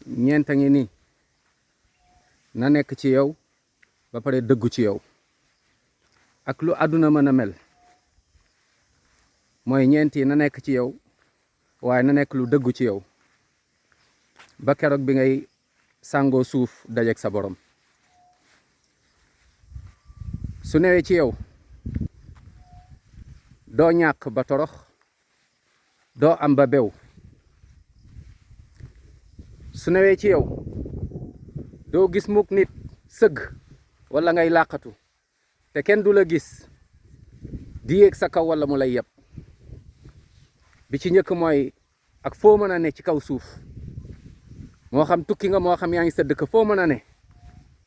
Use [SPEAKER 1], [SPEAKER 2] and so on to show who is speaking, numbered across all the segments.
[SPEAKER 1] ñeent a ngi nii na nekk ci yow ba pare dëggu ci yow ak lu àdduna mën a mel mooy ñeent yi na nekk ci yow waaye na nekk lu dëggu ci yow ba keroog bi ngay sàngoo suuf dajeek sa borom. su newee ci yow doo ñàkk ba torox, doo am ba bew. su newee ci yow doo gis mukk nit sëgg walla ngay làqatu te kenn du la gis di yéeg sa kaw walla mu lay yeb. bi ci njëkk mooy ak foo mën a ne ci kaw suuf, moo xam tukki nga moo xam yaa ngi sa dëkk, foo mën a ne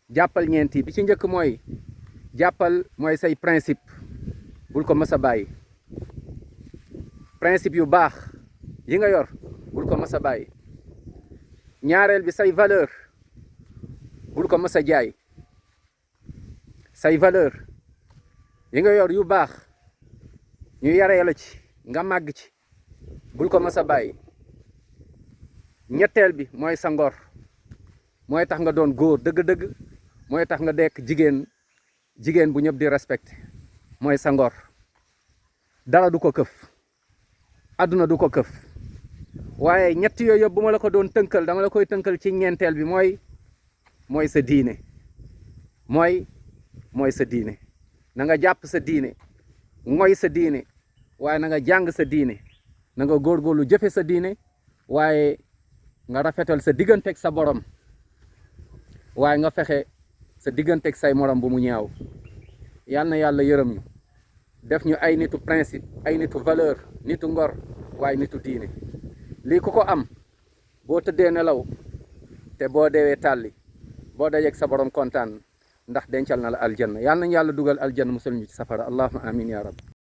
[SPEAKER 1] jàppal ñeenti. bi ci njëkk mooy jàppal mooy say principe, bul ko mës a bàyyi. principe yu baax yi nga yor bul ko mës a bàyyi. ñaareel bi say valeur bul ko mës a jaay. say valeur yi nga yor yu baax ñu yaree la ci nga màgg ci bul ko mës a bàyyi. ñetteel bi mooy sa ngor, mooy tax nga doon góor dëgg-dëgg, mooy tax nga dekk jigéen bu ñëpp di respecté, mooy sa ngor. dara du ko këf, àdduna du ko këf. waaye ñett yooyu yëpp bu ma la ko doon tënkal dama la koy tënkal ci ñeenteel bi mooy sa diine. mooy sa diine. na nga jàpp sa diine, ngoy sa diine, waaye na nga jàng sa diine, na nga góorgóorlu jëfe sa diine, waaye nga rafetal sa digganteeg sa borom, waaye nga fexe sa digganteeg say morom bu mu ñaaw. yal na yàlla yërëm ñu, def ñu ay nitu principe, ay nitu valeur, nitu ngor, waaye nitu diine. lii ku ko am boo tëddee nelaw te boo deewee tàlli, boo dajeeg sa borom kontaan ndax dencal na la aljanna. yal nañu yàlla dugal aljanna musal ñu ci safara. allahumma amin ya rab.